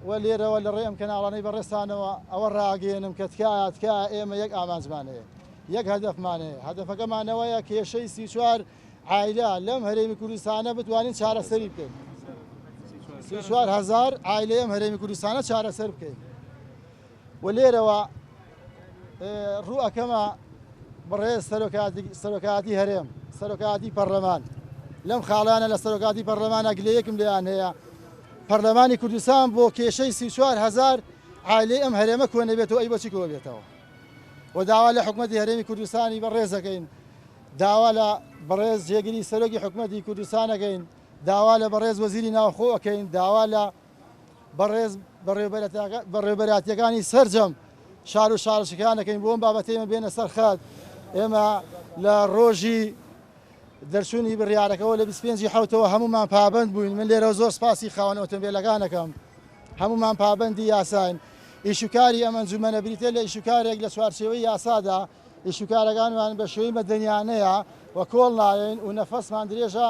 و لێرەوە لە ڕێی ئەم کەناڵانەی بەڕێزتانەوە ئەوە ڕاگەیەنم کە تکایە تکایە ئێمە یەک ئامانجمان هەیە یەک هەدەفمان هەیە هەدەفەکەمان ئەوەیە کێشەی 34 عایلە لەم هەرێمی کوردستانە بتوانین چارەسەری بکەین 34 هەزار عایلەی ئەم هەرێمی کوردستانە چارەسەر بکەین و لێرەوە ڕوو ئەکەمە بەڕێز سەرۆکایەتی هەرێم، سەرۆکایەتی پەرلەمان، لەم خاڵانە لە سەرۆکایەتی پەرلەمانە گلەیەکم لێیان هەیە، پەرلەمانی کوردستان بۆ کێشەی 34 هەزار عایلەی ئەم هەرێمە کۆ نەبێتەوە ئەی بۆچی کۆ بێتەوە؟ و داوا لە حکومەتی هەرێمی کوردستانی بەڕێز دەکەین، داوا لە بەڕێز جێگری سەرۆکی حکومەتی کوردستان ئەکەین، داوا لە بەڕێز وەزیری ناوخۆ ئەکەین، داوا لە بەڕێز بەڕێوبەراتیەکانی سەرجەم شار و شارۆچکەکان دەکەین بۆ ئەم بابەتە ئێمە بێنە سەر خەت ئێمە لە ڕۆژی دەرچوونی بڕیارەکەەوە لە 25 حوتەوە هەمومان پابند بووین من لێرە زۆر سپاسی خاوەن ئۆتۆمبیلەکان دەکەم هەمومان پابندی یاساین ئیشوکاری ئەم ئەنجومەنە بریتە لە ئیشوکارێک لە چوارچێوەی یاسادا ئیشوکارەکانمان بە شێوەی مەدەنیانەیە و کۆڵ نایەین و نەفەسمان درێژە.